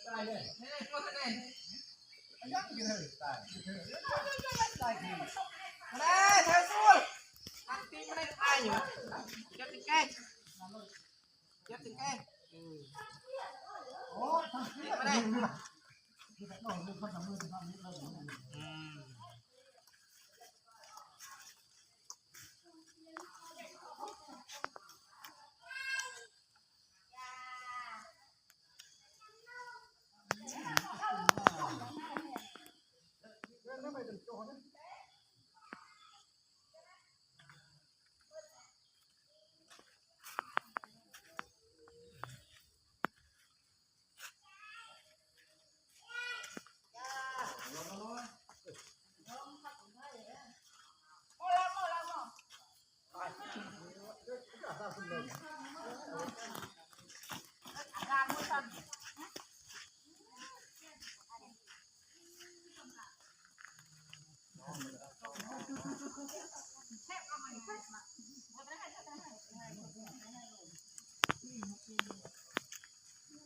នេះខ្លួននេះ យ៉ាងគេធ្វើតែតែគេ ណែធ្វើស្រួលអាទីម្នេះឯងយកចង្កេះយកចង្កេះ អូធ្វើ ម្នេះ គេដល់លើគាត់តែមើលទៅនេះលើ